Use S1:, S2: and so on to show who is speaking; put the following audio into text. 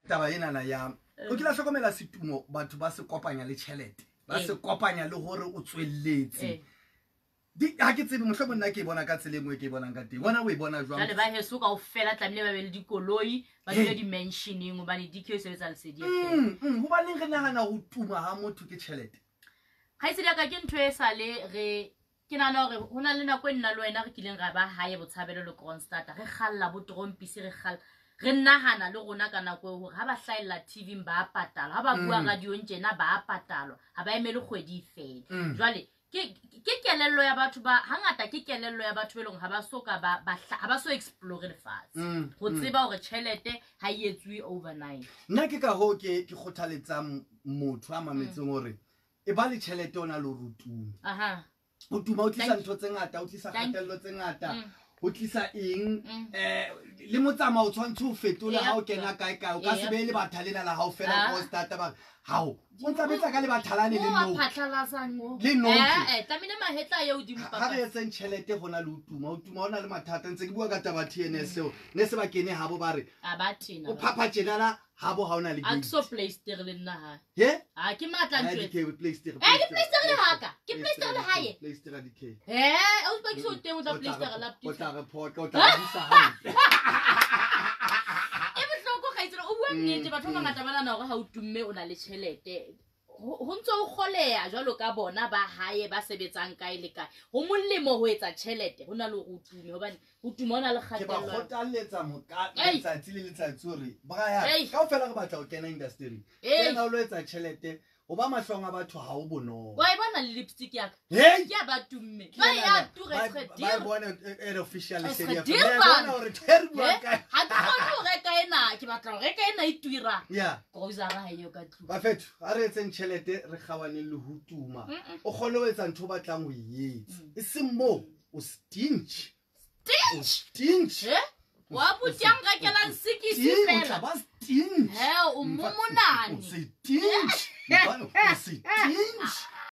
S1: Taba enana ya o kila hlokomela setumo, batho ba se kopanya le tjhelete, ba se kopanya le hore o tswelletse. Ha ke tsebe, mohlomong nna ke e bona ka tsela e nngwe ke e bonang ka teng. Wena o e bona jwang?
S2: Jwale ba heso kaofela tlamehile ba be le dikoloi, ba dule di-mansioneng, hobane DK o sebetsa Lesedi FM.
S1: Hobaneng re nahana ho tuma ha motho ke tjhelete?
S2: Kgaitsedi ya ka, ke ntho e sale re ke nahana hore ho na le nako e nna le wena re kileng ra ba hae Botshabelo le Kroonstad, re kgalla bo Trompisi, re kgalla, re nahana le rona ka nako eo hore ha ba hlahella TV-ing ba a patalwa, ha ba bua radiong tjena ba a patalwa, ha ba emele kgwedi e fele. Jwale ke kelello ya batho ba hangata, ke kelello ya batho be leng ha ba so ka ba ha ba so explore lefatshe ho tseba hore tjhelete ha e etsuwe overnight.
S1: Nna ke ka hoo ke kgothaletsang motho a mametseng hore e ba le tjhelete o na le hore o tume. O tuma o tlisa ntho tse ngata, o tlisa kgatello tse ngata, o tlisa eng, le motsamao o tshwanetse o fetole ha o kena kae kae, o ka se behe lebatha lena la hao fela ko stata ba hao o ntsa betsa ka lebatha lane le
S2: no
S1: le no.
S2: Tlamehile mahetla ye hodimo.
S1: Ha re etseng tjhelete hona le o tuma, o tuma o na le mathata. Ntse ke bua ka taba TNS seo ne se ba kene habo ba re o phapha tjenana habo ha ona le
S2: gate. A ke so playstere le nna ha.
S1: He?
S2: A ke matla ntwe.
S1: Ke playstere.
S2: Eh, ke playstere le haka. Ke playstere le hae.
S1: Playstere di ke.
S2: Eh, o se ke so teng o tla playstere la.
S1: O tla re phoqa, o tla re busa hampe.
S2: E bohloko kgaitsedi, o bua nnete, batho ba bangata ba nahana hore ha o tumme o na le tjhelete. Ho ntso o kgoleha jwalo ka bona ba hae ba sebetsang kae le kae. Ho molemo ho etsa tjhelete ho na le hore o tume, hobane ho tuma ho na le
S1: Ke ba
S2: kgatello.
S1: kgothalletsa moka letsatsi le letsatsi hore Brian, kaofela re batla ho kena industry. Kena o lo etsa tjhelete, ho ba mahlong a batho ha o bonolo.
S2: Wa e bona le lipstick ya ka? Ke ya ba tumme. Ba ya ture
S1: Ba e bona e official lesedi ya. Ba bona hore Terry bua kae.
S2: Ha ke kgone ho reka ena, ke batla ho reka ena e tura. Grocery ha eyo ka tlung.
S1: Bafethu, ha re etseng tjhelete re kgabaneng le ho tuma. O kgone ho etsa ntho o batlang ho e etsa. E seng moo o stinch.
S2: Stinch.
S1: Stinch.
S2: Wa butiang rekelang sikisi fela.
S1: Ba stinch.
S2: He, o momonane.
S1: O stinch. O stinch.